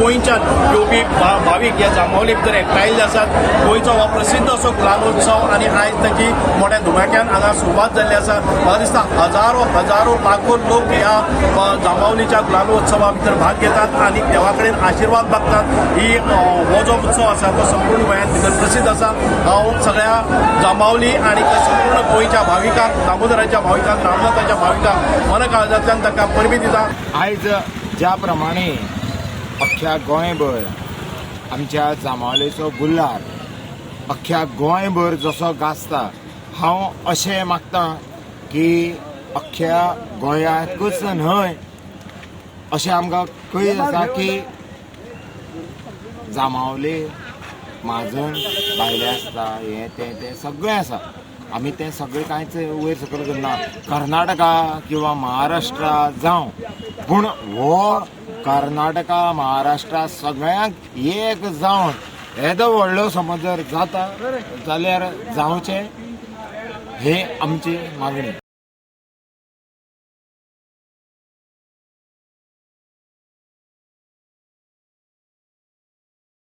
गोंयच्यान येवपी भावीक ह्या जांबावली भितर एकठांयल्ले आसात. गोंयचो हो प्रसिद्ध असो गुलालोत्सव आनी आयज ताची मोठ्या धुमाक्यान हांगा सुरवात जाल्ली आसा. म्हाका दिसता हजारो हजारो लाखो लोक ह्या जांबावलीच्या गुलालोत्सवा भितर भाग घेतात आनी देवा कडेन आशिर्वाद मागतात. ही हो जो उत्सव आसा तो संपूर्ण गोंयांत भितर प्रसिद्ध आसा. हांव सगळ्या जांबावली आनी संपूर्ण गोंयच्या भाविकांक, दामोदराच्या भाविकांक, रामनाथाच्या भाविकांक मन काळजांतल्यान तांकां परबीं दिता. आयज ज्या प्रमाणे अख्ख्या गोंयभर आमच्या जांबावलेचो गुल्हार अख्ख्या गोंयभर जसो गाजता, हांव अशें मागता की अख्ख्या गोंयांतूच न्हय, अशें आमकां कळीत आसा की जांबावले म्हाजन भायले आसता, हें तें तें सगळें आसा. आमी तें सगळें कांयच वयर सकयल करना. कर्नाटका किंवा महाराष्ट्रा जावं, पूण हो कर्नाटका महाराष्ट्रा सगळ्यांक एक जावन येदो व्हडलो समज जर जाता जाल्यार जावचें, हे आमची मागणी.